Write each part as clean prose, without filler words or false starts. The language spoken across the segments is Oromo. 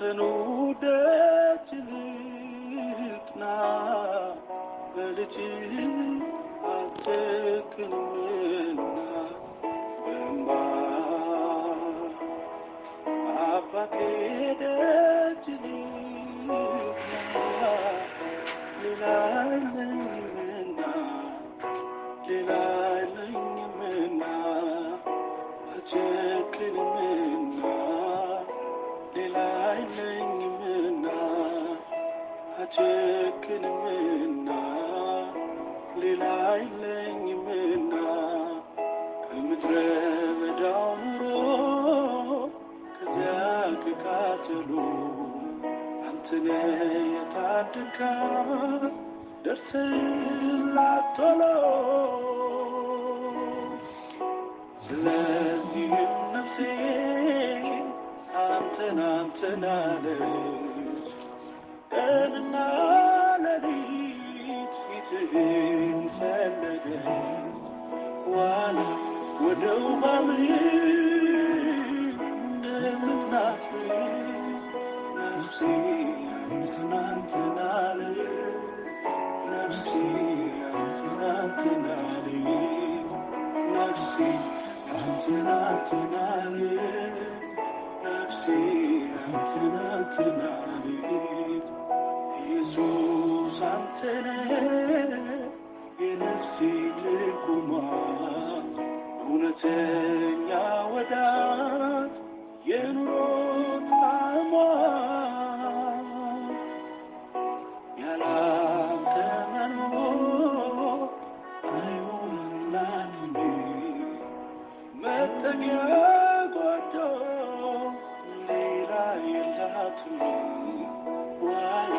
ያንተኑ ደጅ ልጥና፣ በልጅ አልጨክንምና። በእንባ አባቴ ደጅ ልጥና፣ ሌላ የለኝምና፣ ሌላ የለኝምና፣ አልጨክንምና፣ ሌላ የለኝምና፣ አልጨክንምና፣ ሌላ የለኝምና። ከምድረ በዳው ኑሮ፣ ከዚያ ከቃጠሎ አንተነ የታደግካት፣ ደርስላት ቶሎ። ስለዚህም ነፍሴ አንተን አንተን አለች፣ ቀንና ሌሊት ፊትህን ፈለገች። ዋላ ወደ ውሃ ምንጭ እንደምትናፍቅ ነፍሴ አንተን አንተን አለች። ነፍሴ አንተን አንተን አለች። ነፍሴ አንተን አንተን አለች። ነፍሴ አንተን አንተን አለች። ኢየሱስ አንተ ነህ የነፍሴ ትርጉሟ፣ እውነተኛ ወዳጅ፣ የኑሮ ጣዕሟ። ያላንተ መኖር አይሆንላትም፣ መጠጊያ ጎጆ ሌላ የላትም። ዋላ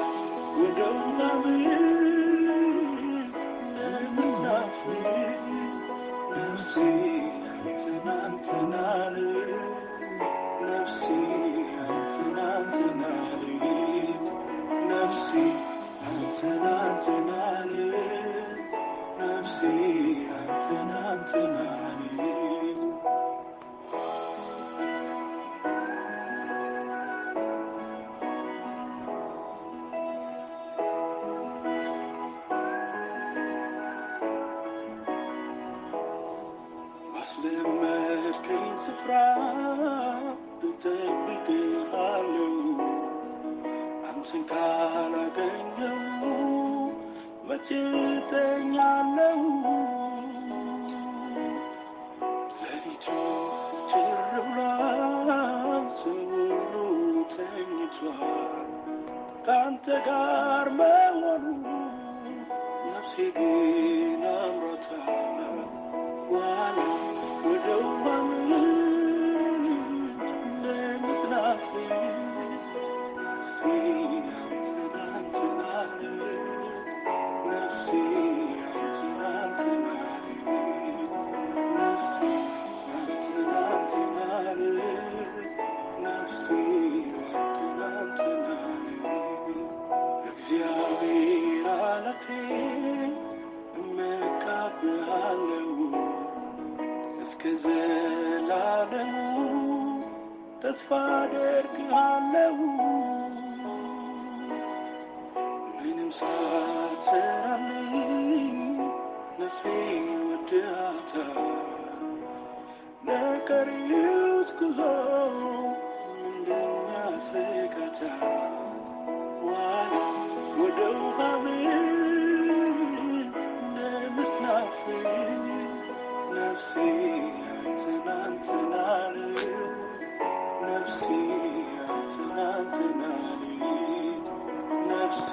ወደ ውሃ ምንጭ እንደምናፍቅ ነፍሴ አንተን አንተን አለች። ነፍሴ አንተን አንተን አለች። ነፍሴ አንተን አንተን አለች። ነፍሴ አንተን አንተን አለች። ባስለመድከኝ ስፍራ እጠብቅሃለሁ፣ አንተን ካላገኘሁ መቼ እተኛለሁ? ሌሊቱ ጭር ብሏል፣ ሰው ሁሉ ተኝቷል። ከአንተ ጋር መሆኑ ነፍሴ ግን አምሮታል። ዋላ ወደ ውሃ ምንጭ እንደምትናፍቅ ነፍሴ አንተን አንተን አለች። ነፍሴ አንተን አንተን አለች። ነፍሴ አንተን አንተን አለች። ነፍሴ አንተን አንተን አለች። እግዚአብሔር አለቴ፣ እመካብሃለሁ፣ እስከ ዘላለሙ ተስፋ አደርግሃለሁ። ምንም ሳትሰራልኝ ነፍሴ ወድሃታል። ለቀሪውስ ጉዞ ምንድን ያሰጋታል? ዋላ ወደ ውሃ ምንጭ እንደምትናፍቅ ነፍሴ አንተን አንተን አለች። ነፍሴ አንተን አንተን አለች። ነፍሴ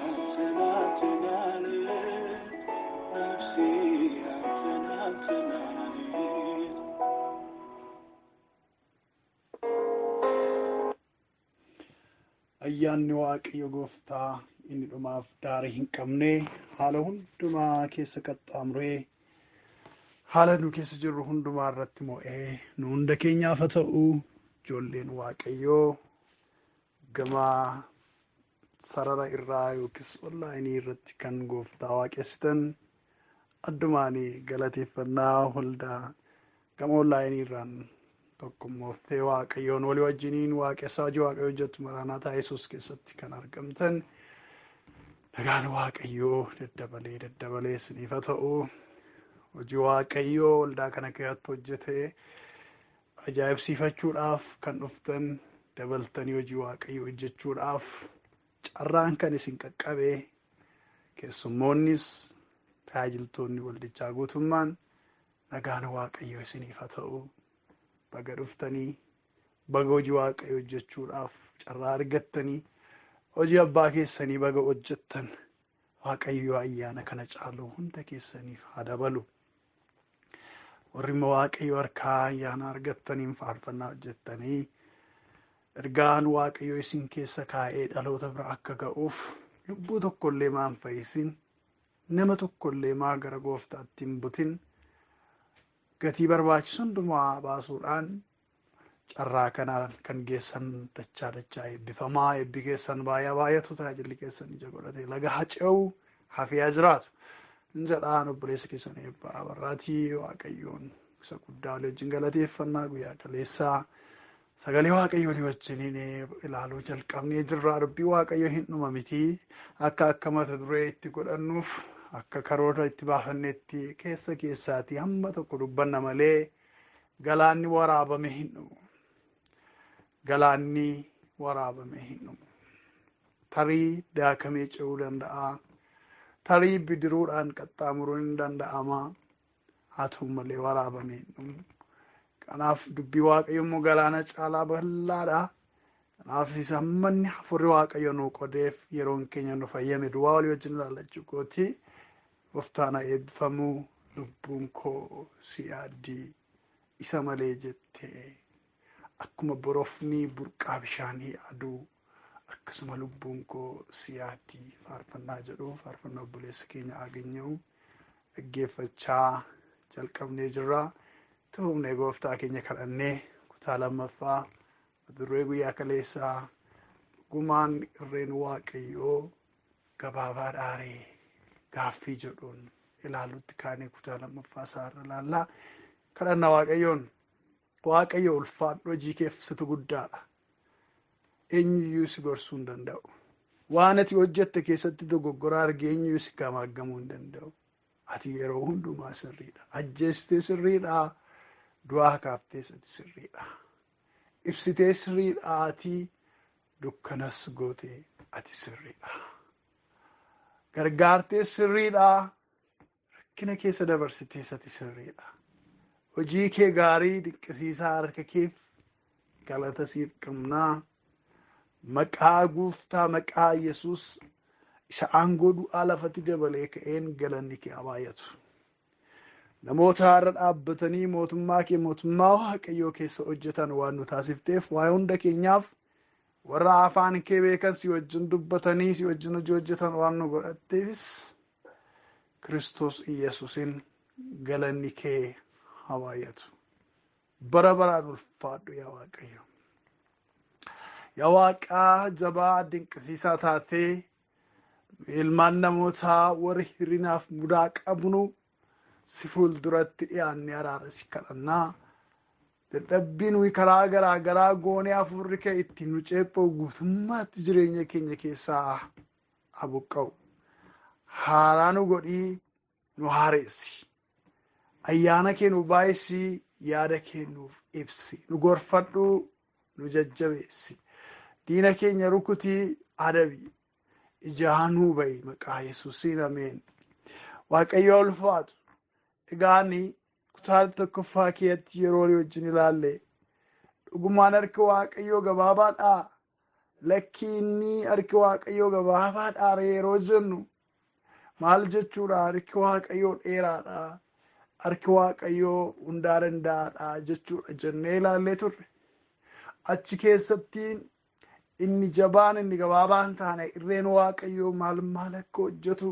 አንተን አንተን አለች። ነፍሴ አንተን አንተን አለች። Ayyaanni Waaqayyo gooftaa inni dhumaaf daarii hin qabne haala hundumaa keessa qaxxaamuree haala nu keessa jirru hundumaa irratti mo'ee nu hunda keenyaaf haa ta'u. Ijoolleen Waaqayyoo gama sarara irraa yookiis onlaayinii irratti kan gooftaa waaqessitan addumaanii galateeffannaa waldaa gama onlaayinii irraan Tokkummooftee Waaqayyoon walii wajjiniin waaqessaa hojii Waaqayyoo hojjettu Maraanaataa Yesuus keessatti kan argamtan nagaan Waaqayyoo daddabalee daddabalee isiniif haa ta'u. Hojii Waaqayyoo waldaa kana keessatti hojjete ajaa'ibsiifachuudhaaf kan dhuftan, dabaltanii hojii Waaqayyoo hojjechuudhaaf carraan kan isin qaqqabe, keessummoonnis tajaajiltoonni waldichaa guutummaan nagaan Waaqayyoo isiniif haa ta'u. Baga dhuftanii, baga hojii Waaqayyoo hojjechuudhaaf carraa argattanii, hojii abbaa keessanii baga hojjettan. Waaqayyo ayyaana kana caalu hunda keessaniif haa dabalu. Warri immoo Waaqayyo harkaa ayyaana argattaniin faarfannaa hojjettanii ergaan Waaqayyo isin keessa kaa'ee dhaloota bira akka ga'uuf lubbuu tokkollee maa hin fayyisin, nama tokkollee maa gara gooftaatti hin butin, gatii barbaachisu hundumaa baasuudhaan carraa kanaan kan geessan dachaa dachaa eebbifamaa. Eebbi keessan baay'ee baay'atu, tajaajilli keessan ija godhate laga hace'u hafee jiraatu. Jedhaan obboleessa keessan Eebbaa Abarraatii. Waaqayyoon isa guddaa walii wajjin galateeffannaa. Guyyaa kaleessaa sagalee Waaqayyoo walii wajjiniin ilaaluu jalqabnee jirra. Dubbii Waaqayyoo hin dhuma miti. Akka mata duree itti godhannuuf, akka karoora itti baafannetti keessa keessaatii hamma tokko dubbanna malee galaanni waraabame hin dhumu. Galaanni waraabame hin dhumu. Tarii daakamee ce'uu danda'a. Tarii bidiruudhaan qaxxaamuruun hin danda'ama. Haa ta'u malee waraabame hin dhumu. Kanaaf dubbii Waaqayyo immoo galaana caalaa bal'aadha. Kanaaf hammanni hafuurri Waaqayyo nuu qodeef, yeroon keenya nu fayyame duwwaa walii wajjin ilaallachuu kooti. Gooftaan haa eebbifamuu. Lubbuun koo si yaaddii isa malee jettee, akkuma borofni burqaa bishaanii aduu, akkasuma lubbuun koo si yaaddii faarfannaa jedhu, faarfannaa obboleessa keenya Aganya'u dhaggeeffachaa jalqabnee jirra. Tuufnee gooftaa keenya kadhannee kutaa lammaffaa mata duree guyyaa kaleessaa "Dhugumaan irreen Waaqayyoo gabaabaa dhaaree?" gaaffii jedhuun ilaalutti kaanee kutaa lammaffaa isaarra ilaallaa. Kadhanna Waaqayyoon. Waaqayyo ulfaadhu, hojii keessitu guddaadha. Eenyuyyuu si gorsuu hin danda'u. Waan ati hojjette keessatti dogoggora argee eenyuyyuu si gamaaggamuu hin danda'u. Ati yeroo hundumaa sirriidha. Ajjeestee sirriidha. Du'aa kaaftees ati sirriidha. Ibsitee sirriidha, ati dukkanas gootee ati sirriidha. Gargaartee sirriidha. Rakkina keessa dabarsitees ati sirriidha. Hojii kee gaarii dinqisiisaa harka keef galata siif qabnaa. Maqaa gooftaa, maqaa Yesuus isa aangoo du'aa lafatti dabalee ka'een galanni kee haa baay'atu. Namoota har'a dhaabbatanii mootummaa kee, mootummaa Waaqayyoo keessa hojjetan waan nu taasifteef, waa'ee hunda keenyaaf warra afaan kee beekan, si wajjin dubbatanii si wajjin hojii hojjetan waan nu godhatteefis Kiristoos Iyesuusin galanni kee haa baay'atu. Bara baraan ulfaadhu yaa Waaqayyo. Yaa Waaqaa jabaa dinqisiisaa taatee, ilmaan namootaa warri hir'inaaf mudaa qabnu si fuulduratti dhiyaannee araara si kadhannaa. Dadhabbii nuyi karaa garaa garaa goonee hafuurri kee ittiin nu ceepha'u guutummaatti jireenya keenya keessaa haa buqqa'u. Haaraa nu godhii, nu haaressi. Ayyaana kee nu baay'isii, yaada kee nuuf ibsi. Nu gorfadhu, nu jajjabeessi. Diina keenya rukutii adabi. Ijaa nuu ba'i, maqaa Yesuusiin, ameen. Waaqayyo ulfaatu. Egaani kutaa tokkoffaa keessatti yeroo walii wajjin ilaalle, dhugumaan harki Waaqayyoo gabaabaadhaa? Lakkii, inni harki Waaqayyoo gabaabaadhaa yeroo jennu maal jechuudha? Harki Waaqayyoo dheeraadha. Harki Waaqayyoo hundaa danda'aadha jechuudha jennee ilaallee turre. Achi keessatti inni jabaan inni gabaabaan taane irreen Waaqayyoo maal maal akka hojjetu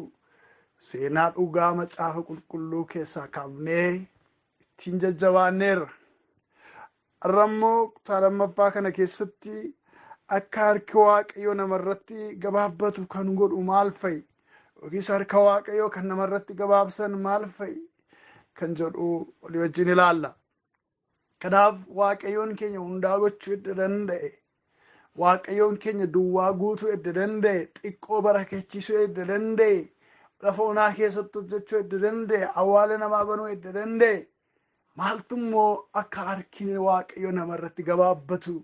seenaa dhugaa Macaafa Qulqulluu keessaa kaafnee ittiin jajjabaanneerra. Har'a immoo kutaa lammaffaa kana keessatti akka harki Waaqayyoo namarratti gabaabbatu kan godhu maal fa'i? Yookiis harka Waaqayyoo kan namarratti gabaabsan maal fa'i? Kan jedhu walii wajjin ilaalla. Kanaaf Waaqayyoon keenya hundaa gochuu edda danda'e, Waaqayyoon keenya duwwaa guutuu edda danda'e, xiqqoo barakachiisuu edda danda'e, lafa onaa keessatti hojjechuu edda danda'e, awwaala namaa banuu edda danda'e, maaltu immoo akka harki Waaqayyo namarratti gabaabbatu?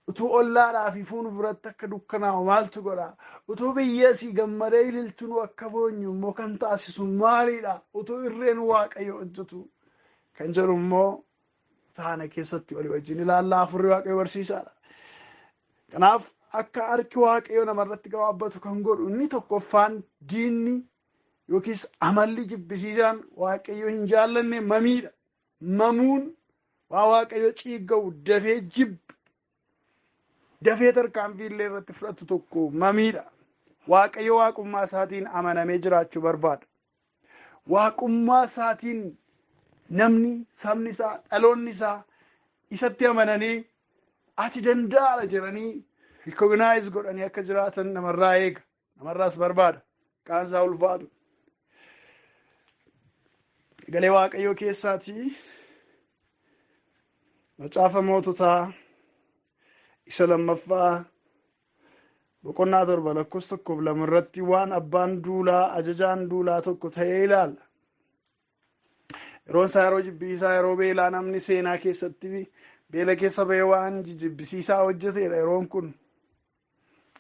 Utuu ollaadhaa fi fuun biratti akka dukkanaa'u maaltu godha? Utuu biyya asii gammadee ililchinu akka boonyu immoo kan taasisu maalidha? Utuu irreen Waaqayyo hojjetu kan jedhu immoo taana keessatti walii wajjin ilaallaa. Hafuurri Waaqayyo barsiisaadha. Kanaaf akka harki Waaqayyo namarratti gabaabbatu kan godhu inni tokkoffaan diinni yookiis amalli jibbisiisaan Waaqayyo hin jaallanne mamiidha. Mamuun waa Waaqayyo ciigga'u dafee jibbu, dafee tarkaanfii illee irratti fudhatu tokko mamiidha. Waaqayyo waaqummaa isaatiin amanamee jiraachuu barbaada. Waaqummaa isaatiin namni, sabni isaa, dhaloonni isaa isatti amananii ati danda'aadha jedhanii recognize godhanii akka jiraatan namarraa eega. Namarraas barbaada. Kaan isaa ulfaatu. Sagalee Waaqayyoo keessaatii Macaafa Moototaa isa lammaffaa boqonnaa 7 lakkoofsa 1 fi 2 irratti waan abbaan duulaa, ajajaan duulaa tokko ta'ee ilaalla. Yeroon isaa yeroo jibbisiisaa, yeroo beelaa, namni seenaa keessatti beela keessa ba'ee waan jibbisiisaa hojjeteedha yeroon kun.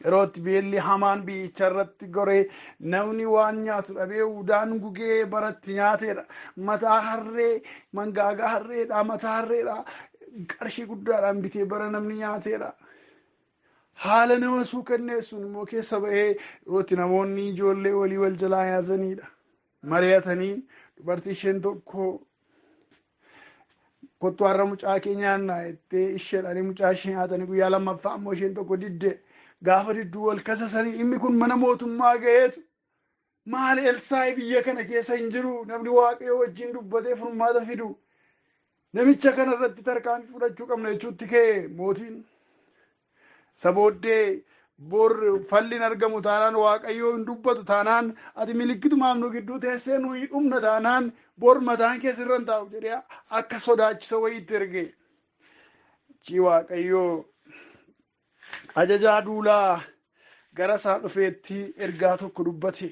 Yeroo itti beelli hamaan biyyicha irratti goree namni waan nyaatu dhabee udaan gugee baratti nyaateedha. Mataa harree, mangaagaa harreedha, mataa harreedha. Qarshii guddaadhaan bitee bara namni nyaateedha. Haala nama suukanneessuun immoo keessa ba'ee yeroo itti namoonni ijoollee walii wal jalaa nyaatanidha. Mari'atanii dubartii isheen tokko kottu har'a mucaa kee nyaanna jettee isheedhaan mucaa ishee nyaatanii, guyyaa lammaffaa immoo isheen tokko didde. Gaafa didduu wal kasasanii inni kun mana mootummaa ga'eetu, maal Elsaa'i biyya kana keessa hin jiru, namni Waaqayyo wajjin dubbatee furmaata fidu, namicha kana irratti tarkaanfii fudhachuu qabna jechuutti ka'e mootiin. Isa booddee bor falli hin argamu taanaan, Waaqayyo hin dubbatu taanaan, ati milikkitumaaf nu gidduu teessee nuyi dhumna taanaan, bor mataan keessa irra hin taa'u jedhee akka sodaachisa wayiitti erge. Achii Waaqayyo ajajaa duulaa gara isaa dhufeetti ergaa tokko dubbate.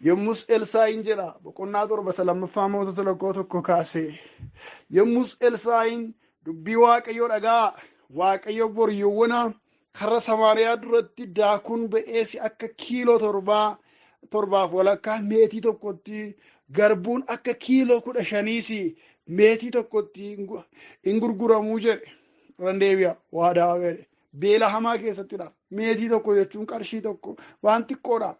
Yommus Elsaa'iin jedha, boqonnaa 7 isa lammaffaa Mootota lakkoo 1 kaase. Yommus Elsaa'iin, dubbii Waaqayyoo dhagaa, Waaqayyo bor yowwana karra Samaariyaa duratti daakuun ba'eessi akka kiiloo 7 7f walakkaa meetii tokkotti, garbuun akka kiiloo 15s meetii tokkotti hin gurguramuu jedhe. Irran deebi'a, waadaa jedhe. Beela hamaa keessattidha. Meetii tokko jechuun qarshii tokko waan xiqqoodha.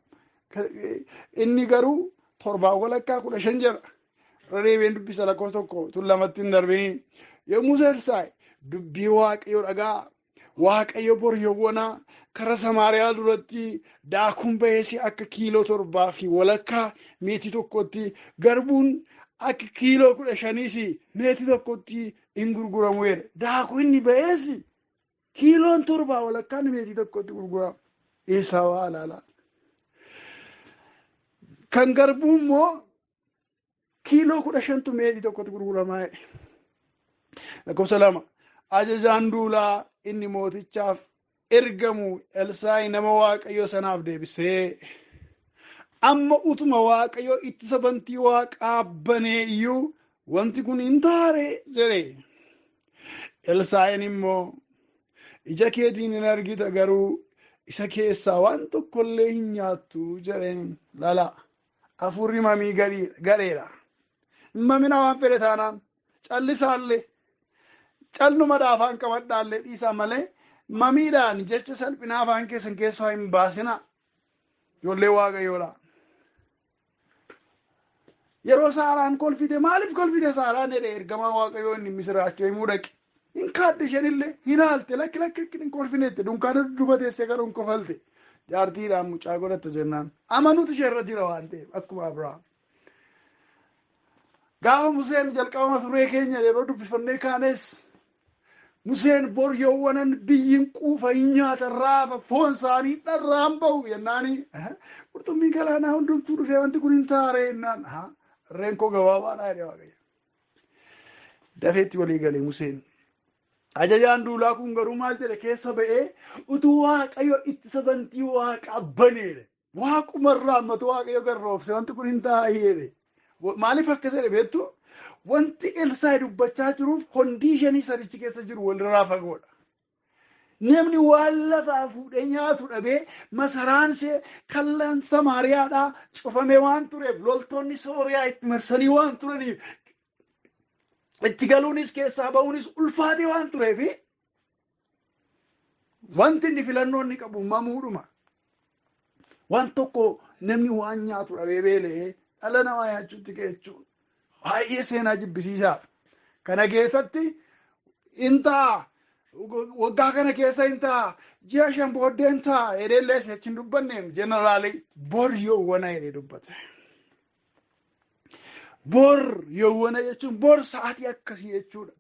Inni garuu torbaan walakkaa 15 jedha. Irra deebi'een dubbisa lakkoofsa 1 tun lamatti hin darbiniin. Yommuu Elsaa'i, dubbii Waaqayyoo dhagaa, Waaqayyo bor yowwanaa kara Samaariyaa duratti daakuun ba'eessi akka kiiloo 7 fi walakkaa meetii tokkotti, garbuun akka kiiloo 15s meetii tokkotti hin gurguramu jedhe. Daakuu inni ba'eessi kiiloon 7 walakkaan meetii tokkotti gurgurama. Isa waa ilaala. Kan garbuu immoo kiiloo 15tu meetii tokkotti gurguramaa jedhe. Lakkoofsa 2, ajajaan duulaa inni mootichaaf ergamu Elsaa'i nama Waaqayyoo sanaaf deebisee, amma utuma Waaqayyo ittisa bantii waaqaa banee iyyuu wanti kun hin taare jedhe. Elsaa'iin immoo, ija keetiin hin argita, garuu isa keessaa waan tokkollee hin nyaattu jedheen. Lala, hafuurri mamii gadheedha. Mamina waan fedhe taanaan callisaallee, callumadha afaan qabadhaallee dhiisaa malee, mamiidhaan jecha salphinaa afaan keessan keessaa hin baasinaa. Ijoollee Waaqayyoodha. Yeroo Saaraan kolfite, maaliif kolfite Saaraan jedhe ergamaa Waaqayyoo inni misiraachoo himuu dhaqe. Hin kaadde isheenillee hin haalte, lakki lakki hin kolfineette, dunkaana dudduuba teessee garuu hin kofalte. Jaartiidhaan mucaa godhatte jennaan. Amanuutu ishee irra jira waan ta'eef akkuma Abrahaam. Gaafa Museen jalqaba mata duree keenya yeroo dubbifannee kaanes, Museen bor yowwanan biyyiin quufa hin nyaata raafa foon isaanii dharraan ba'u jennaani, qurxummii galaanaa hundumtuu dhufee wanti kun hin taare jennaan, irreen koo gabaabaadha jedhe Waaqayyo. Dafeetti walii galee Museen. Ajajaan duulaa kun garuu maal jedhe keessa ba'ee utuu Waaqayyo ittisa bantii Waaqaa baneedha. Waaqumarraa ammatu Waaqayyo garroobse wanti kun hin taa'ee. Maaliif akkas jedhe beektu? Wanti Elsaa'i dubbachaa jiruuf condition sadichi keessa jiru walirraa fagoodha. Namni waan lafaa fuudhee nyaatu dhabee masaraan ishee kallaan Samaariyaadhaa cufamee waan tureef, loltoonni Sooriyaa itti marsanii waan turaniif, itti galuunis keessaa ba'uunis ulfaatee waan tureef, wanti inni filannoo inni qabu mamuudhuma. Waan tokko namni waan nyaatu dhabee beela'ee dhala namaa nyaachuutti jechuudha. Baay'ee seenaa jibbisiisaa. Kana keessatti in ta'a, waggaa kana keessa hin ta'a, ji'a 5 booddee hin ta'a jedheellee achi hin dubbanneem, jeneraalii bor yoowwana jedhee dubbate. Bor yoowwana jechuun bor sa'aatii akkasii jechuudha.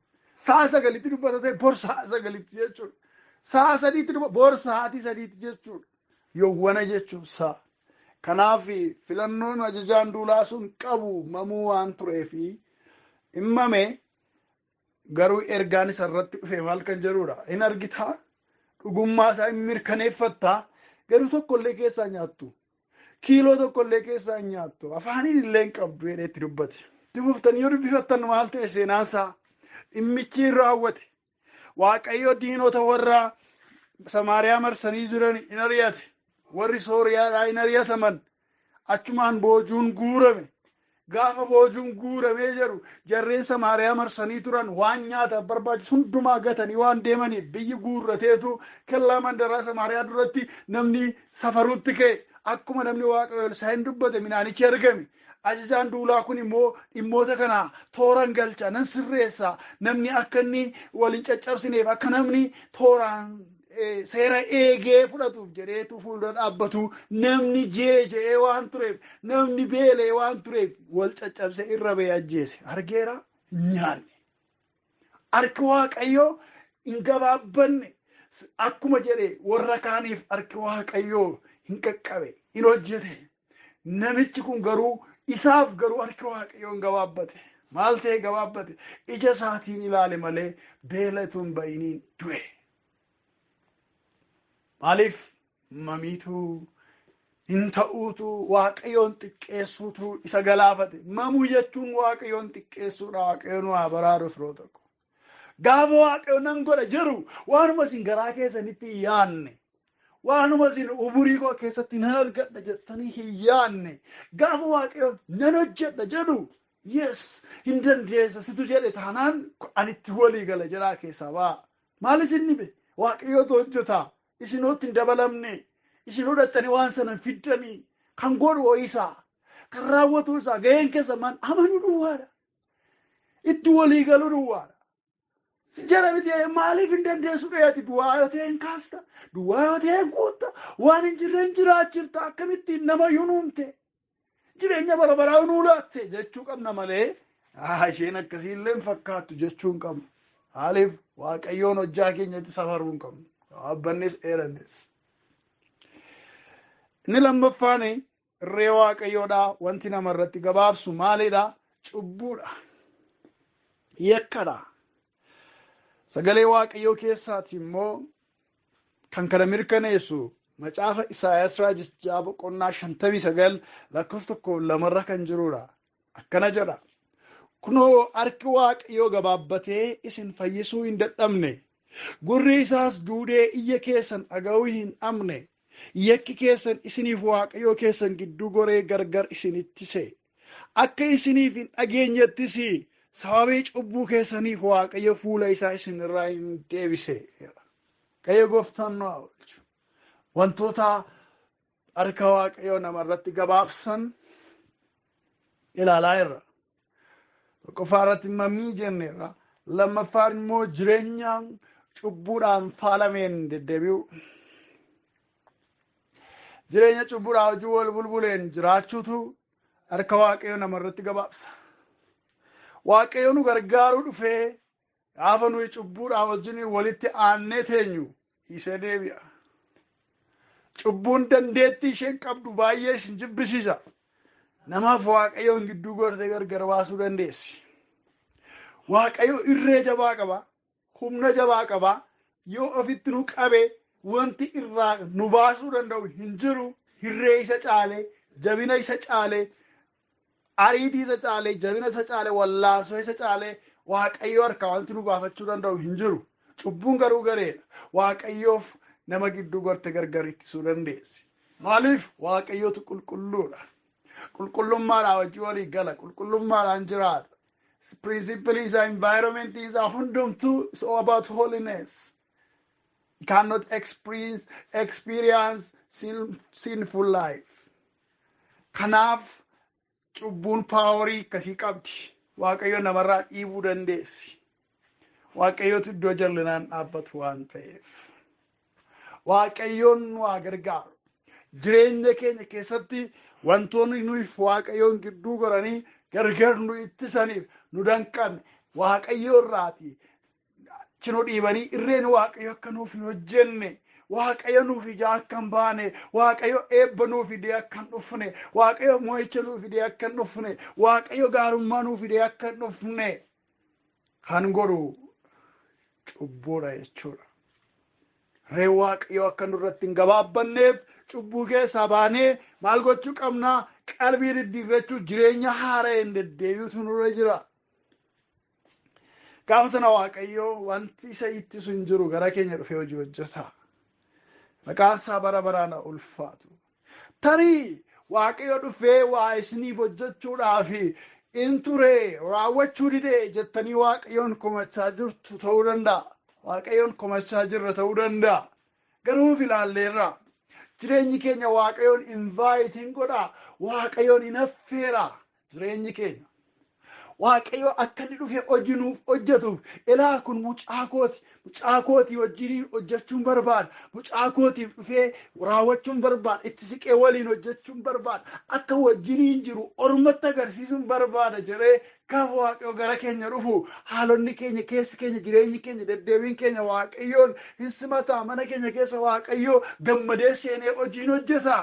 Sa'a 9tti dubbata ta'e, bor sa'a 9tti jechuudha. Sa'a 3tti dubbata, bor sa'aatii 3tti jechuudha. Yoowwana jechuun sa'a. Kanaaf filannoon ajajaan duulaa sun qabu mamuu waan tureefi himmame. Garuu ergaan isa irratti dhufe maal kan jedhudha. Hin argitaa, dhugummaa isaa hin mirkaneeffattaa, garuu tokkollee keessaa nyaattu. Kiiloo tokkollee keessaa hin nyaattu. Afaaniin illee hin qabdu jedhee itti dubbate. Itti fuftanii yoo dubbifattan maal ta'e seenaan isaa? Dhimmichi hin raawwate. Waaqayyo diinota warra Samaariyaa marsanii jiran hin ari'ate. Warri Sooriyaadhaa hin ari'ataman. Achumaan boojuun guurame. Gaafa boojuun guuramee jedhu, jarreen Samaariyaa marsanii turan waan nyaataaf barbaachisu hundumaa gatanii waan deemaniif, biyyi guurrateetu kellaa mandaraa Samaariyaa duratti namni safaruutti ka'e. Akkuma namni Waaqayyo Elsaa'iin dubbate midhaanichi argame. Ajajaan duulaa kun immoo dhimmoota kana tooran galcha, nan sirreessa, namni akka inni waliin caccabsineef, akka namni tooraan seera eegee fudhatuuf jedheetu fuuldura dhaabbatu, namni jeeje'ee waan tureef, namni beelee waan tureef, wal caccabsee irra ba'ee ajjeese. Argeera, nyaanne. Harki Waaqayyoo hin gabaabbanne. Akkuma jedhe warra kaaniif harki Waaqayyoo hin qaqqabe, hin hojjete. Namichi kun garuu, isaaf garuu harki Waaqayyoo hin gabaabbate. Maal ta'e gabaabbate? Ija isaatiin ilaale malee beela utuu hin ba'iniin du'e. Maaliif? Mamiitu, hin ta'uutu, Waaqayyoon xiqqeessuutu isa galaafate. Mamuu jechuun Waaqayyoon xiqqeessuudha. Waaqayyoon waa baraaru yeroo tokko. Gaafa Waaqayyo nan godha jedhu, waanuma isin garaa keessanitti hin yaanne, waanuma isin umurii koo keessatti nan argadha jettanii hin yaanne, gaafa Waaqayyo nan hojjedha jedhu, yes, hin dandeessa situ jedhe taanaan ani itti walii gala jedhaa keessaa ba'a. Maal isin dhibe? Waaqayyootu hojjeta. Isinootti hin dabalamne. Isin hodhattanii waan sana hin fiddanii. Kan godhu isaa. Kan raawwatu isaa. Gaheen keessa maan amanuu duwwaadha. Itti walii galuu duwwaadha. Jara miti, maaliif hin dandeessu dheeti? Du'aa yoo ta'e hin kaasta. Du'aa yoo ta'e hin guutta. Waan hin jirre hin jiraachifta. Akkamittiin nama yunuumte? Jireenya bara baraa nuu laatte jechuu qabna malee isheen akkasiillee hin fakkaattu jechuu hin qabnu. Maaliif? Waaqayyoon hojjaa keenyatti safaruu hin qabnu. Gabaabbannes dheerannes. Inni lammaffaan irree Waaqayyoodha. Wanti namarratti gabaabsu maalidha? Cubbuudha. Yakkadha. Sagalee Waaqayyoo keessaati immoo kan kana mirkaneessu macaafa Isaayaas raajichaa boqonnaa 59 lakkoofsa 1 2rra kan jirudha. Akkana jedha. Kunoo, harki Waaqayyoo gabaabbatee isin fayyisuu hin dadhabne. Gurri isaas duudee iyya keessan dhaga'uu hin dhabne. Yakki keessan isiniif Waaqayyoo keessan gidduu goree gargar isin ittise. Akka isiniif hin dhageenyettis sababii cubbuu keessaniif Waaqayyo fuula isaa isinirraa hin deebise. Waaqayyo gooftaan nu haa oolchu. Wantoota harka Waaqayyoo namarratti gabaabsan ilaalaa jirra. Tokkoffaa irratti mamii jenneerra. Lammaffaan immoo jireenya cubbuudhaan faalameen deddeebi'u. Jireenya cubbuudhaan hojii wal bulbuleen jiraachuutu harka Waaqayyoo namarratti gabaabsa. Waaqayyo nu gargaaruu dhufee gaafa nuyi cubbuudhaan wajjin walitti aannee teenyu dhiisee deebi'a. Cubbuun dandeettii isheen qabdu baay'ee isin jibbisiisa. Namaaf Waaqayyoon gidduu gortee gargar baasuu dandeessi. Waaqayyo irree jabaa qaba, humna jabaa qaba. Yoo ofitti nu qabe wanti irraa nu baasuu danda'u hin jiru. Irree isa caale, jabina isa caale, ariitii isa caale, jabina isa caale, wallaansoo isa caale Waaqayyo harkaa wanti nu baafachuu danda'u hin jiru. Cubbuun garuu gareedha. Waaqayyoof nama gidduu gorte gargar ittisuu dandeessi. Maaliif? Waaqayyotu qulqulluudha. Qulqullummaadhaan wajjin walii gala. Qulqullummaadhaan jiraata. Principle isaa, environment isaa hundumtuu is all about holiness. You cannot experience sinful life. Kanaaf cubbuun power akkasii qabdi. Waaqayyo namarraa dhiibuu dandeessi. Waaqayyotu iddoo jallinaan dhaabbatu waan ta'eef. Waaqayyoon nu haa gargaaru. Jireenya keenya keessatti wantoonni nuyi Waaqayyoon gidduu goranii gargar nu ittisaniif nu danqan, Waaqayyo irraati achi nu dhiibanii, irreen Waaqayyo akka nuuf hin hojjenne, Waaqayyo nuuf ijaa akka hin baane, Waaqayyo eebba nuuf fidee akka hin dhufne, Waaqayyo mo'icha nuuf fidee akka hin dhufne, Waaqayyo gaarummaa nuuf fidee akka hin dhufne kan godhu cubbuudha jechuudha. Irreen Waaqayyo akka nurratti hin gabaabbanneef cubbuu keessaa baanee maal gochuu qabnaa? Qalbii diddiirrachuu, jireenya haara'een deddeebi'utu nurra jira. Gaafa sana Waaqayyo wanti isa ittisu hin jiru, gara keenya dhufee hojii hojjeta. Maqaan isaa bara baraan ulfaatu. Tarii Waaqayyo dhufee waa isiniif hojjechuudhaaf in ture, raawwachuu didee jettanii Waaqayyoon komachaa jirtu ta'uu danda'a. Waaqayyoon komachaa jirra ta'uu danda'a. Garuu ilaalleerra. Jireenyi keenya Waaqayyoon invite hin godha. Waaqayyoon hin affeera jireenyi keenya. Waaqayyo akka inni dhufee hojii nuuf hojjetuuf, ilaa kun mucaa kooti, mucaa kootii wajjiniin hojjechuun barbaada, mucaa kootiif dhufee raawwachuun barbaada, itti siqee waliin hojjechuun barbaada, akka wajjiniin jiru ormatti agarsiisuun barbaada jedhee gaafa Waaqayyo gara keenya dhufu, haalonni keenya, keessi keenya, jireenyi keenya, deddeebiin keenya Waaqayyoon hin simataa. Mana keenya keessa Waaqayyo gammadee seenee hojiin hojjeta.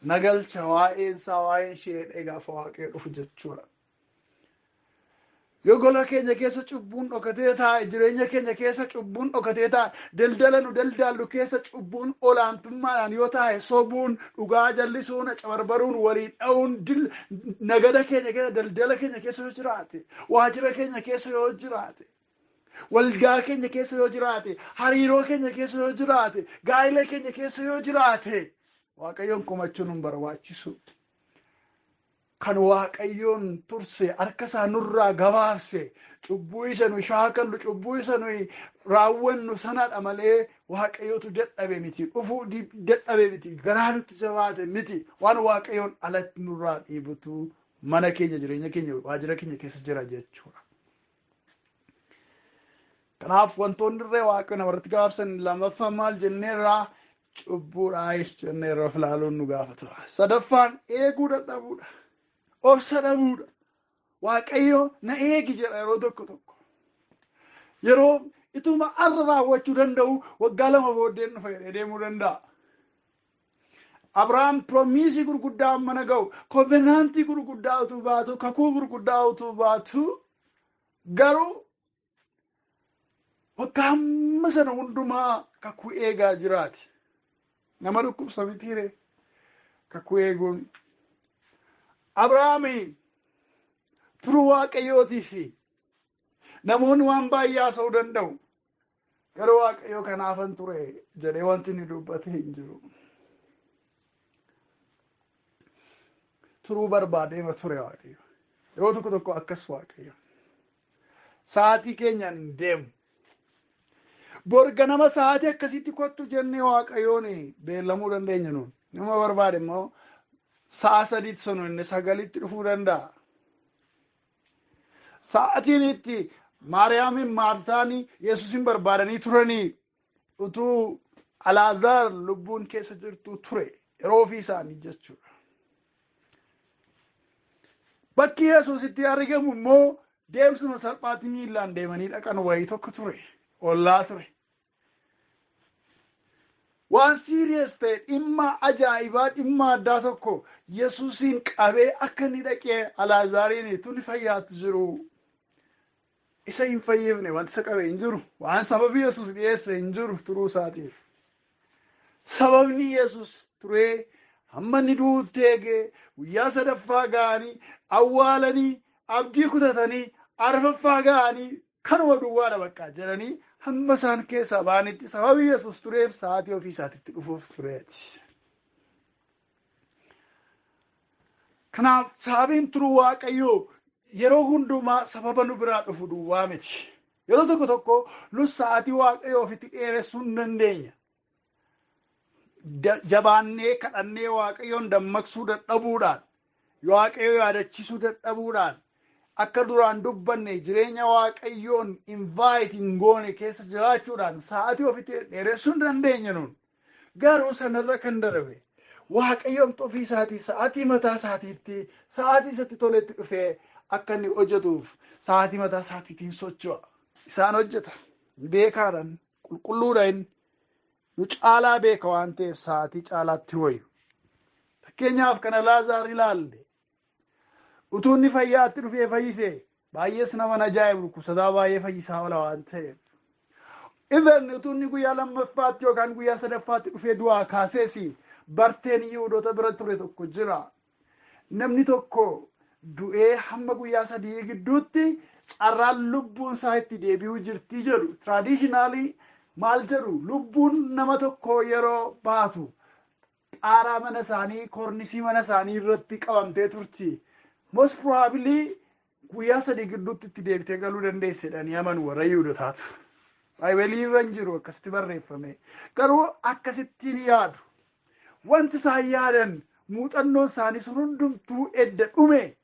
Nagalcha waa'een isaa, waa'een ishee gaafa Waaqayyo dhufu jechuudha. Yoo gola keenya keessa cubbuun dhokatee taa'e, jireenya keenya keessa cubbuun dhokatee taa'e, daldala nu daldaallu keessa cubbuun olaantummaadhaan yoo taa'e, sobuun, dhugaa jallisuun, cabarbaruun, waliin dha'uun, nagada keenya keessa, daldala keenya keessa yoo jiraate, waajjira keenya keessa yoo jiraate, waldaa keenya keessa yoo jiraate, hariiroo keenya keessa yoo jiraate, gaa'ela keenya keessa yoo jiraate, Waaqayyoon komachuun hin barbaachisu. Kan Waaqayyoon turse, harka isaa nurraa gabaabse, cubbuu isa nu shaakallu, cubbuu isa nuyi raawwannu sanadha malee Waaqayyootu dadhabe miti, dhufuu dadhabe miti, garaa nutti jabaate miti. Waan Waaqayyoon alatti nurraa dhiibutu mana keenya, jireenya keenya, waajjira keenya keessa jira jechuudha. Kanaaf wantoonni irree Waaqayyo namarratti gabaabsan lammaffaan maal jenneerraa? Cubbuudhaayis jenneerra, of ilaaluun nu gaafata. Sadaffaan eeguu dadhabuudha. Obsa dhabuudha. Waaqayyo na eegi jedha yeroo tokko tokko. Yeroo ituma arra raawwachuu danda'u, waggaa 2 booddeen dhufa jedhee deemuu danda'a. Abrahaam promise gurguddaa mana ga'u, covenant gurguddaa utuu baatu, kakuu gurguddaa utuu baatu, garuu waggaa hamma sana hundumaa kakuu eegaa jiraati. Nama dhukkubsa mitiire kakuu eeguun? Abrahaami turuu Waaqayyootii fi namoonni waan baay'ee haasa'uu danda'u. Garuu Waaqayyoo kanaafan ture jedhee wanti inni dubbate hin jiru. Turuu barbaadeema ture Waaqayyo. Yeroo tokko tokko akkas Waaqayyo. Sa'aatii keenyaan hin deemu. Bor ganama sa'aatii akkasitti kottu jennee Waaqayyoon beellamuu dandeenya nuun. Nama barbaade immoo sa'a 3tti sunu inni 9tti dhufuu danda'a. Sa'aatiin itti Maariyaamin Maartaanii Yesuusin barbaadanii turanii utuu Alaazaar lubbuun keessa jirtu ture yeroo ofii isaanii jechuudha. Bakki Yesuus itti argamu immoo deemsuma salphaatti miillaan deemanii dhaqan wayii tokko ture. Ollaa ture. Waan serious ta'e, dhimma ajaa'ibaa, dhimma addaa tokko Yesuusiin qabee akka inni dhaqee Alaazaariin tuni fayyaatti jiru isa hin fayyifne wanti isa qabe hin jiru. Waan sababii Yesuus dhiyeesse hin jiru turuu isaatiif. Sababni Yesuus turee hamma inni du'uutti eegee, guyyaa sadaffaa ga'anii awwaalanii, abdii kutatanii, arfaffaa ga'anii kanuma duwwaadha bakka jedhanii hamma isaan keessaa ba'anitti sababii Yesuus tureef sa'aatii ofii isaatitti dhufuuf tureeti. Kanaaf sababiin turuu Waaqayyoo yeroo hundumaa sababa nu biraa dhufu duwwaa miti. Yeroo tokko tokko nus sa'aatii Waaqayyoo ofitti dheeressuu hin dandeenya. Jabaannee kadhannee Waaqayyoon dammaqsuu dadhabuudhaan, Waaqayyo yaadachiisuu dadhabuudhaan, akka duraan dubbanne jireenya Waaqayyoon invite hin goone keessa jiraachuudhaan sa'aatii ofitti dheeressuu hin dandeenya nuun. Garuu sanarra kan darbe Waaqayyoon ofii isaatii sa'aatii mataa isaatiitti, sa'aatii isatti toletti dhufee akka inni hojjetuuf sa'aatii mataa isaatiitiin socho'a. Isaan hojjeta. Beekaadhaan qulqulluudha inni. Nu caalaa beeka waan ta'eef sa'aatii caalaatti wayyu. Fakkeenyaaf kana Laazaar ilaalle. Utuu inni fayyaatti dhufee fayyise baay'ees nama ajaa'ibu, dhukkubsataa baay'ee fayyisaa oola waan ta'eef. Even utuu inni guyyaa lammaffaatti yookaan guyyaa sadaffaatti dhufee du'aa kaasees barteen Yihudoota bira ture tokko jira. Namni tokko du'ee hamma guyyaa 3 gidduutti carraan lubbuun isaa itti deebi'uu jirti jedhu. Traditionally maal jedhu? Lubbuun nama tokko yeroo baatu xaaraa mana isaanii, koornisii mana isaanii irratti qabamtee turti. Most probably guyyaa 3 gidduutti itti deebitee galuu dandeesse jedhanii amanu warra Yihudotaatu. Baayibelii irra hin jiru akkasitti barreeffame. Garuu akkasittiin yaadu. Wanti isaan yaadan, muuxannoon isaanii sun hundumtuu edda dhume,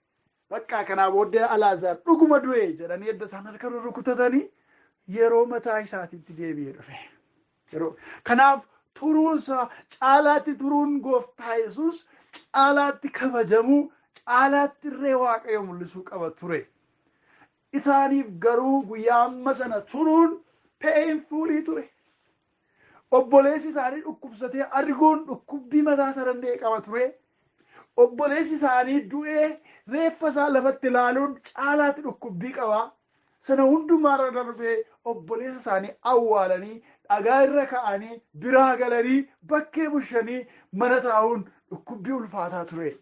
bakka kanaa booddee Alaazaar dhuguma du'e jedhanii edda isaan harka rukutatanii yeroo mataa isaatiitti deebi'ee dhufe. Yeroo kanaaf turuunsa caalaatti, turuun gooftaa Yesuus caalaatti kabajamuu, caalaatti irree Waaqayyo mul'isuu qaba ture. Isaaniif garuu guyyaa amma sana turuun painful ture. Obboleessi isaanii dhukkubsatee arguun dhukkubbii mataa isaa danda'e qaba ture. Obboleessi isaanii du'ee reeffa isaa lafatti ilaaluun caalaatti dhukkubbii qaba. Sana hundumaarra darbee obboleessa isaanii awwaalanii, dhagaa irra ka'anii, biraa galanii, bakkee bushanii mana taa'uun dhukkubbii ulfaataa ture.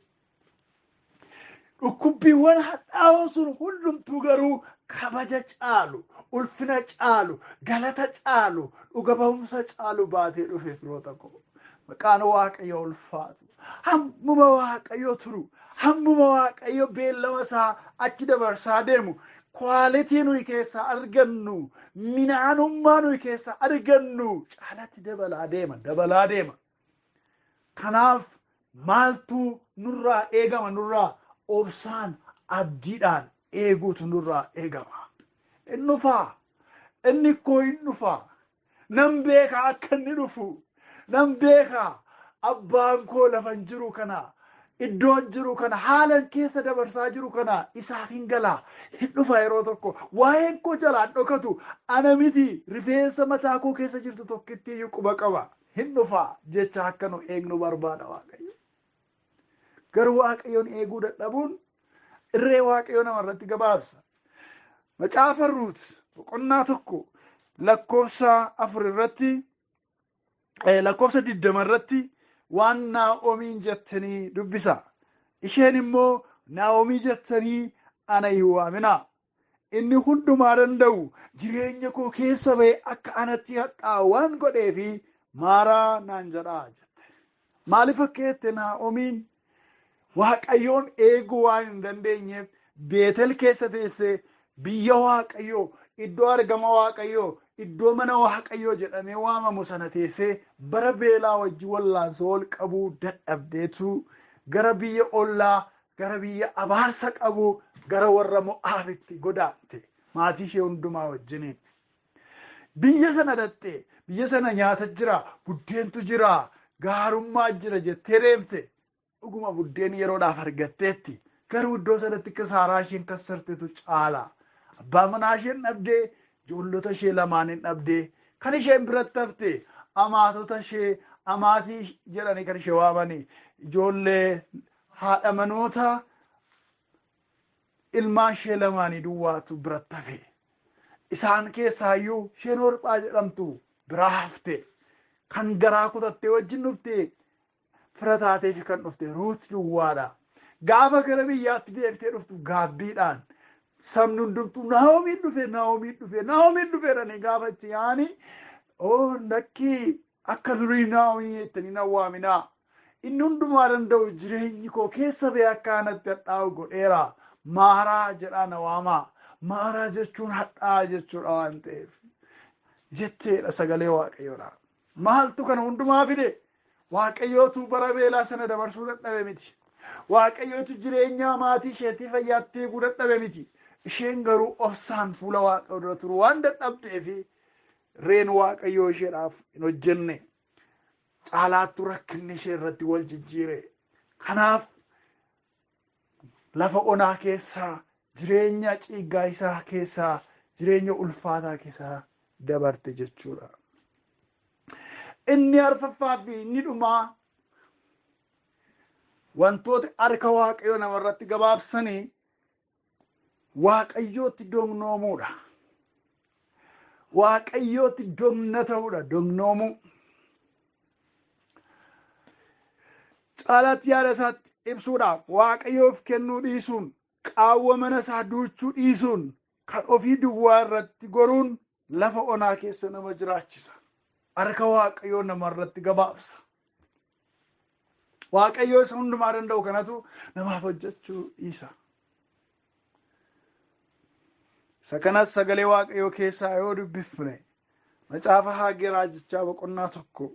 Dhukkubbiiwwan hadhaa'oo sun hundumtuu garuu kabaja caalu, ulfina caalu, galata caalu, dhuga ba'umsa caalu baatee dhufe, firoota koo. Maqaan Waaqayyo ulfaatu. Hammuma Waaqayyo turu, hammuma Waaqayyo beellama isaa achi dabarsaa deemu, quality nuyi keessaa argannu, minaanummaa nuyi keessaa argannu caalatti dabalaa deema, dabalaa deema. Kanaaf maaltu nurraa eegama? Nurraa obsaan abdiidhaan eeguutu nurraa eegama. Inni dhufaa, inni koo hin dhufaa. Nan beeka akka inni dhufu. Nan beeka, abbaan koo lafan jiru kana, iddoon jiru kana, haalan keessa dabarsaa jiru kana isaaf hin galaa. Hin dhufa yeroo tokko. Waa'een koo jalaan dhokatu. Ana miti, rifeensa mataa koo keessa jirtu tokkitti iyyuu quba qaba. Hin dhufa jecha akka nu eegnu barbaada Waaqayyo. Garuu Waaqayyoon eeguu dadhabuun irree Waaqayyoo namarratti gabaabsa. Macaafa Ruut boqonnaa 1 lakkoofsa 4 irratti, lakkoofsa 20 irratti waan Naa'omiin jettanii dubbisa. Isheen immoo, "Naa'omii jettanii ana hin waaminaa. Inni hundumaa danda'u jireenya koo keessa ba'e akka anatti hadhaa'u waan godheefi Maaraa naan jedhaa" jette. Maaliif akka jette? Naa'omiin Waaqayyoon eeguu waan hin dandeenyeef Beetel keessa teessee biyya Waaqayyoo, iddoo argama Waaqayyoo, iddoo mana Waaqayyoo jedhamee waamamu sana teessee bara beelaa wajjin wallaansoo ol qabuu dadhabdeetu gara biyya ollaa, gara biyya abaarsa qabu, gara warra Mo'aabitti godaante maatii ishee hundumaa wajjiniin. Biyya sana dhattee, biyya sana nyaata jira, buddeentu jira, gaarummaa jira jettee deemte. Dhuguma buddeen yeroodhaaf argatteetti. Garuu iddoo sanatti kisaaraa isheen kassartetu caala. Abbaa manaa isheen dhabdee, ijoollota ishee lamaan hin dhabdee, kan isheen biratti hafte amaatota ishee, amaatii jedhanii kan ishee waamanii ijoollee haadha manoota ilmaan ishee lamaanii duwwaatu biratti hafe. Isaan keessaayyuu isheen Orphaa jedhamtu biraa hafte. Kan garaa kutattee wajjin dhufte, fira taateef kan dhufte Ruut duwwaadha. Gaafa gara biyyaatti deebitee dhuftu gaabbiidhaan sabni hundumtuu "Naa'omiin dhufe, Naa'omiin dhufe, Naa'omiin dhufe" jedhanii gaafa itti yaani, "Oo lakkii, akka durii Naa'omii jettanii na waaminaa. Inni hundumaa danda'u jireenyi koo keessa ba'ee akka anatti hadhaa'u godheera. Maaraa jedhaa na waamaa. Maaraa jechuun hadhaa'aa jechuudha waan ta'eef" jetteedha sagalee Waaqayyoodha. Maaltu kana hundumaa fide? Waaqayyootu bara beelaa sana dabarsuu dadhabe miti. Waaqayyootu jireenya maatii isheetii fayyaatti eeguu dadhabe miti. Isheen garuu obsaan fuula Waaqayyoo dura turu waan dadhabdeefi reen Waaqayyoo isheedhaaf hin hojjenne. Caalaattu rakkinni ishee irratti wal jijjiire. Kanaaf lafa onaa keessaa, jireenya ciiggaa isaa keessaa, jireenya ulfaataa keessaa dabarte jechuudha. Inni arfaffaa fi inni dhumaa wantoota harka Waaqayyoo namarratti gabaabsanii Waaqayyootti dognoomuudha. Waaqayyootti dogna ta'uudha, dognoomuu. Caalaatti yaada isaatti ibsuudhaaf, Waaqayyoof kennuu dhiisuun, qaawwa mana isaa duuchuu dhiisuun, kan ofii duwwaa irratti goruun lafa onaa keessa nama jiraachisa. Harka Waaqayyoo namarratti gabaabsa. Waaqayyoo isa hundumaa danda'u kanatu namaaf hojjechuu dhiisa. Isa kanas sagalee Waaqayyoo keessaa yoo dubbifne, macaafa Haagee raajichaa boqonnaa 1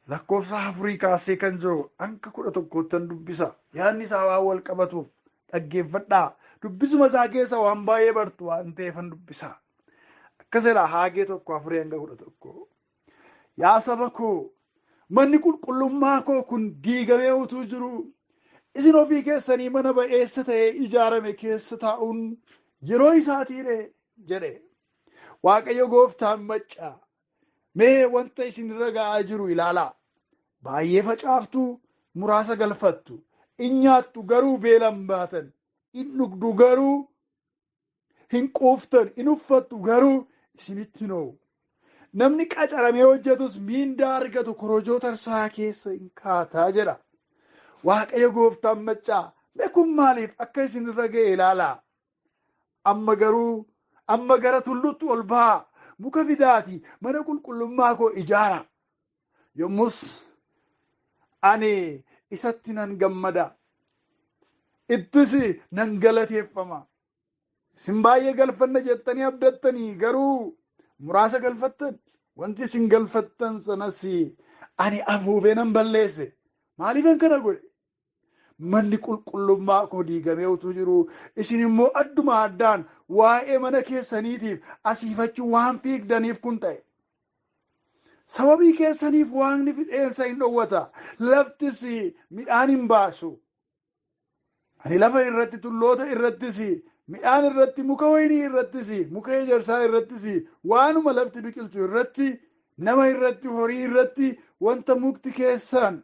lakkoofsa 4 kaasee kan jiru hanga 11ttan dubbisa. Yaadni isaa waan wal qabatuuf dhaggeeffadhaa. Dubbisuma isaa keessa waan baay'ee bartu waan ta'eefan dubbisa. Akkas jedha, Haagee 1:4 hanga 11. "Yaa saba koo, manni qulqullummaa koo kun diigamee utuu jiru, isin ofii keessanii mana ba'eessa ta'ee ijaarame keessa taa'uun yeroo isaatiire?" jedhe Waaqayyo gooftaan maccaa. "Mee wanta isin irra ga'aa jiru ilaalaa. Baay'ee facaaftu, muraasa galfattu. In nyaattu, garuu beelan baatan. In dhugdu, garuu hin quuftan. In uffattu, garuu isinitti hin ho'u. Namni qacaramee hojjetus miindaa argatu korojoo tarsaa keessa hin kaataa" jedha Waaqayyo gooftaan maccaa. "Mee kun maaliif akka isin irra ga'e ilaalaa. Amma garuu amma gara tulluutti ol ba'aa, muka fidaati mana qulqullummaa koo ijaara. Yommus ani isatti nan gammada, ittis nan galateeffama. Isin baay'ee galfanna jettanii abdattanii, garuu muraasa galfattan. Wanti isin galfattan sanas ani afuufee nan balleesse. Maaliifan kana godhe? Manni qulqullummaa koo diigamee utuu jiru, isin immoo adduma addaan waa'ee mana keessaniitiif asiifachuu waan fiigdaniif kun ta'e. Sababii keessaniif Waaqni fixeensa hin dhowwata, laftis midhaan hin baasu. Ani lafa irratti, tulloota irrattis, midhaan irratti, muka wayinii irrattis, muka ejersaa irrattis, waanuma lafti biqilchu irratti, nama irratti, horii irratti, wanta mukti keessan,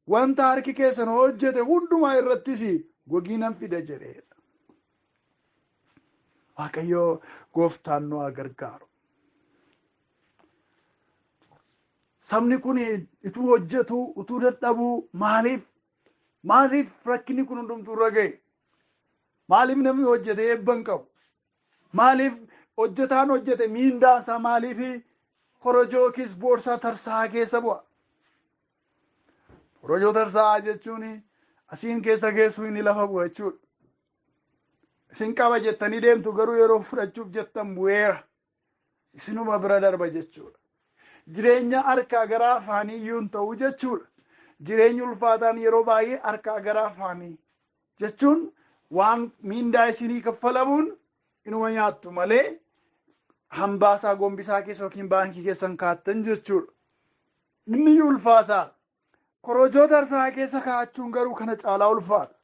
wanta harki keessan hojjete hundumaa irrattis gogii nan fida" jedheedha. Waaqayyo gooftaan nu haa gargaaru. Sabni kun utuu hojjetu, utuu dadhabuu, maaliif rakkinni kun hundumtuu irra ga'e? Maaliif namni hojjete eebba hin qabu? Maaliif hojjetaan hojjete miindaan isaa maaliif korojoo yookiis boorsaa tarsaa keessa bu'a? Korojoo tarsaa jechuun asiin keessa geessu, inni lafa bu'a jechuudha. Isin qaba jettanii deemtu, garuu yeroo fudhachuuf jettan bu'eera. Isinuma bira darba jechuudha. Jireenya harkaa gara afaanii iyyuu hin ta'u jechuudha. Jireenyi ulfaataan yeroo baay'ee harkaa gara afaanii jechuun waan miindaa isinii kaffalamuun inuma nyaattu malee hambaasaa gombisaa keessa yookiin baankii keessan kaattan jechuudha. Inni iyyuu ulfaataa. Korojoo tarsaa keessa kaa'achuun garuu kana caalaa ulfaata.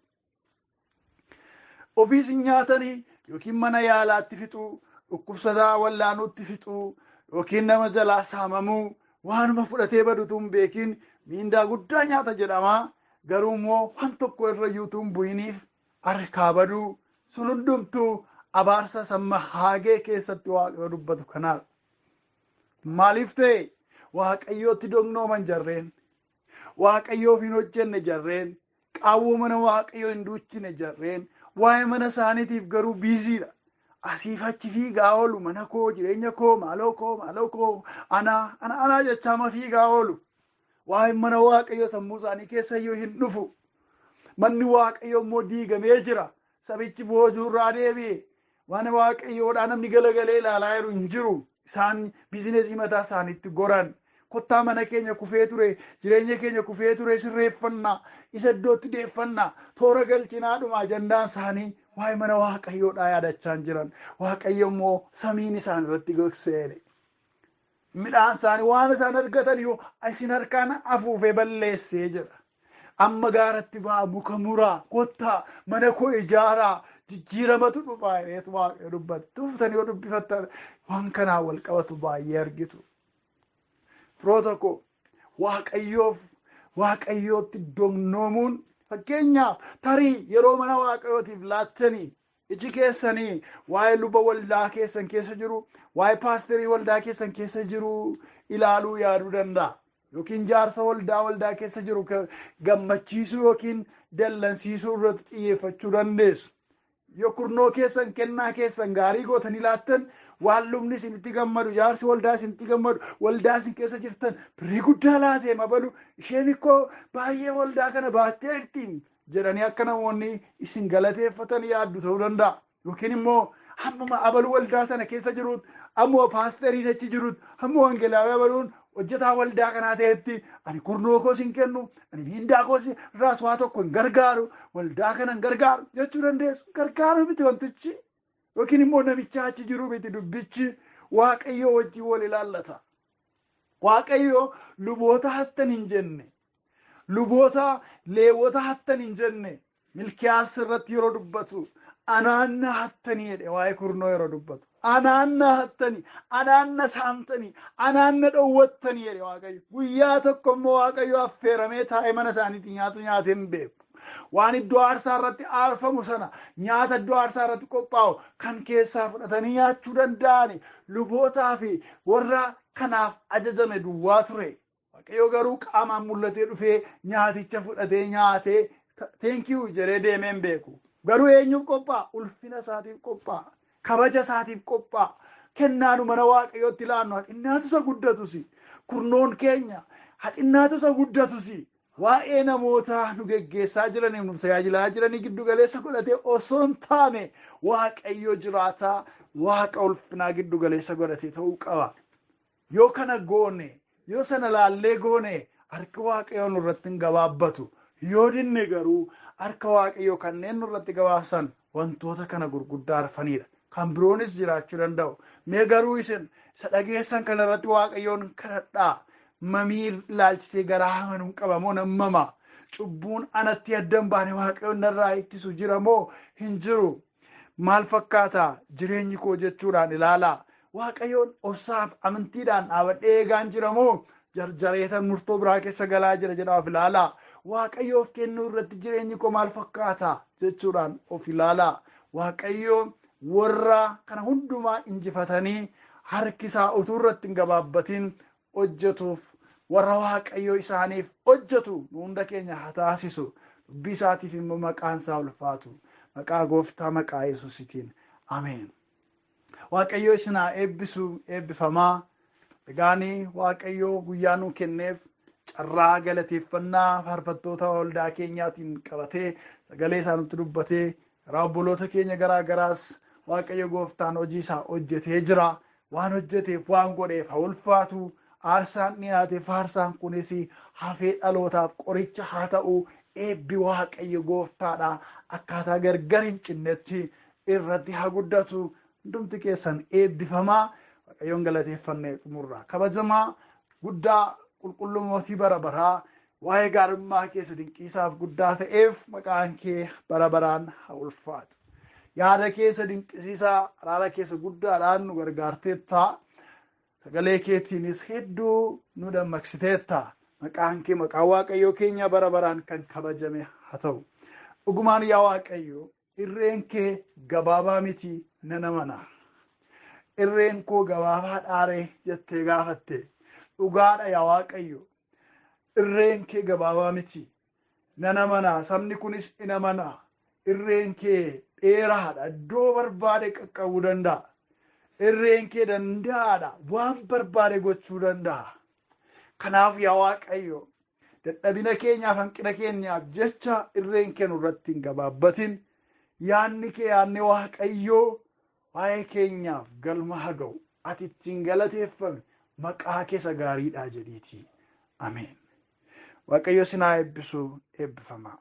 Ofiis hin nyaatanii yookiin mana yaalaatti fixuu, dhukkubsataa wallaanuutti fixuu, yookiin nama jalaa saamamuu. Waanuma fudhatee badutu hin beekin miindaa guddaa nyaata jedhama. Garuu immoo waan tokko irra iyyuu hin bu'iniif harkaa baduu sun hundumtuu abaarsa samma Haagee keessatti Waaqayyo dubbatu kanaadha. Maaliif ta'e? Waaqayyootti dognooman jarreen, Waaqayyoof hin hojjenne jarreen, qaawwa mana Waaqayyoo hin duuchine jarreen, waa'ee mana isaaniitiif garuu biiziidha. Asiif achi fiigaa oolu, mana koo, jireenya koo, maaloo koo, maaloo koo, anaa, ana, anaa jechaa ma fiigaa oolu. Waa'ee mana Waaqayyoo sammuu isaanii keessa iyyuu hin dhufu. Manni Waaqayyoo immoo diigamee jira. Sabichi boojuurraa deebi'e. Mana Waaqayyoodhaa namni galagalee ilaalaa jiru hin jiru. Isaan biizinesii mataa isaaniitti goran. Kottaa mana keenya kufee ture, jireenya keenya kufee ture sirreeffannaa, isa iddootti deeffannaa, toora galchinaadhuma ajandaan isaanii waa'ee mana Waaqayyoodhaa yaadachaa hin jiran. Waaqayyo immoo samiin isaan irratti gogseere. Midhaan isaanii waan isaan argatan yoo isin harkaan afuufee balleessee jira. Amma gaaratti ba'aa, muka muraa, kottaa mana koo ijaaraa, jijjiiramatu dhufaa jedheetu Waaqayyo dubbata. Tuftanii yoo dubbifattan waan kanaan wal qabatu baay'ee argitu. Firoota koo, Waaqayyoof Waaqayyootti dognoomuun, fakkeenyaaf tarii yeroo mana Waaqayyootiif laattanii iji keessanii waa'ee luba waldaa keessan keessa jiru, waa'ee paasterii waldaa keessan keessa jiru ilaaluu yaaduu danda'a. Yookiin jaarsa waldaa keessa jiru gammachiisuu yookiin dallansiisuu irratti xiyyeeffachuu dandeessu. Yoo kurnoo keessan, kennaa keessan gaarii gootanii laattan, waan lubni isinitti gammadu, jaarsi waldaa isinitti gammadu, waldaa isin keessa jirtan birrii guddaa laatee mabalu, isheen ikkoo baay'ee waldaa kana baattee jirti jedhanii akka namoonni isin galateeffatan yaaddu ta'uu danda'a. Yookiin immoo hammuma abaluu waldaa sana keessa jiruut, ammuma paasteriin achi jiruut, hamma wangeelaawii abaluun hojjetaa waldaa kanaa ta'etti ani kurnoo koos hin kennu, ani miindaa koos irraas waa tokko hin gargaaru, waldaa kana hin gargaaru jechuu dandeessu. Gargaaru miti wantichi, yookiin immoo namicha achi jiru miti dubbichi, Waaqayyo wajjin wal ilaallata. Waaqayyo luboota hattan hin jenne, luboota Leewwota hattan hin jenne. Milkiyaas irratti yeroo dubbatu anaanna hattanii jedhe. Waa'ee kurnoo yeroo dubbatu anaanna hattanii, anaanna saamtanii, anaanna dhowwattanii jedhe Waaqayyo. Guyyaa tokko immoo Waaqayyo affeeramee taa'ee mana isaaniitti nyaatu nyaatee hin beeku. Waan iddoo aarsaa irratti aarfamu sana, nyaata iddoo aarsaa irratti qophaa'u kan keessaa fudhatanii nyaachuu danda'ani lubootaa fi warra kanaaf ajajame duwwaa ture. Waaqayyo garuu qaamaan mul'atee dhufee nyaaticha fudhatee nyaatee thank you jedhee deemee hin beeku. Garuu eenyuuf qophaa'a? Ulfina isaatiif qophaa'a. Kabaja isaatiif qophaa'a. Kennaanu mana Waaqayyootti laannu haxinnaatu isa guddatusi. Kurnoon keenya haxinnaatu isa guddatusi. Waa'ee namoota nu geggeessaa jiraniif nu tajaajilaa jiranii giddu galeessa godhatee osoo hin taane, Waaqayyo jiraataa Waaqa ulfinaa giddu galeessa godhatee ta'uu qaba. Yoo kana goone, yoo sana laallee goone, harki Waaqayyoo nurratti hin gabaabbatu. Yoo dinne garuu harka Waaqayyoo kanneen nurratti gabaabsan wantoota kana gurguddaa arfanidha. Kan biroonis jiraachuu danda'u. Mee garuu isin isa dhageessan kanarratti Waaqayyoon kadhadhaa. Mamii ilaalchisee garaa amanuun qaba moo nan mama? Cubbuun anatti adda hin baane Waaqayyoon narraa ittisu jira moo hin jiru? Maal fakkaata jireenyi koo jechuudhaan ilaalaa. Waaqayyoon obsaaf amantiidhaan dhaabadhee eegaan jira moo jarjareetan murtoo biraa keessa galaa jira jedhaa of ilaalaa. Waaqayyoof kennuu irratti jireenyi koo maal fakkaata jechuudhaan of ilaalaa. Waaqayyo warra kana hundumaa injifatanii harki isaa utuu irratti hin gabaabbatin hojjetuuf, warra Waaqayyo isaaniif hojjetu nu hunda keenya haa taasisu. Dubbii isaatiif immoo maqaan isaa ulfaatu. Maqaa Gooftaa, maqaa Yesuusitiin. Ameen. Waaqayyo isin haa eebbisu, eebbifamaa. Egaani Waaqayyo guyyaa nuu kenneef carraa galateeffannaa faarfattoota waldaa keenyaatiin qabatee sagalee isaa nutti dubbatee, karaa obboloota keenya garaa garaas Waaqayyo Gooftaan hojii isaa hojjetee jira. Waan hojjeteef, waan godheef haa ulfaatu. Aarsaan dhiyaate, faarsaan kunis hafee dhalootaaf qoricha haa ta'u. Eebbi Waaqayyo Gooftaadha akkaataa gargar hin cinnetti irratti haa guddatu. Hundumti keessan eebbifamaa. Waaqayyoon galateeffannee xumurra. Kabajamaa guddaa, qulqulluu, mootii bara baraa, waa'ee gaarummaa keessa dinqiisaaf guddaa ta'eef maqaan kee bara baraan haa ulfaatu. Yaada keessa dinqisiisaa, araara keessa guddaadhaan nu gargaarteetta. Sagalee keetiinis hedduu nu dammaqsiteetta. Maqaan kee maqaa Waaqayyoo keenya bara baraan kan kabajame haa ta'u. Dhugumaan yaa Waaqayyo, irreen kee gabaabaa miti, nan amana. Irreen koo gabaabaa dhaaree jettee gaafatte. Dhugaadha yaa Waaqayyo. Irreen kee gabaabaa miti. Nan amana, sabni kunis in amana. Irreen kee dheeraadha, iddoo barbaade qaqqabuu danda'a. Irreen kee danda'aadha, waan barbaade gochuu danda'a. Kanaaf yaa Waaqayyo, dadhabina keenyaaf hanqina keenyaaf jecha irreen kee nurratti hin gabaabbatin. Yaanni kee, yaanni Waaqayyoo waa'ee keenyaaf galma haa ga'u. Ati ittiin galateeffame, maqaa keessa gaariidha jedhiiti. Ameen. Waaqayyo sinaa eebbisu, eebbifamaa.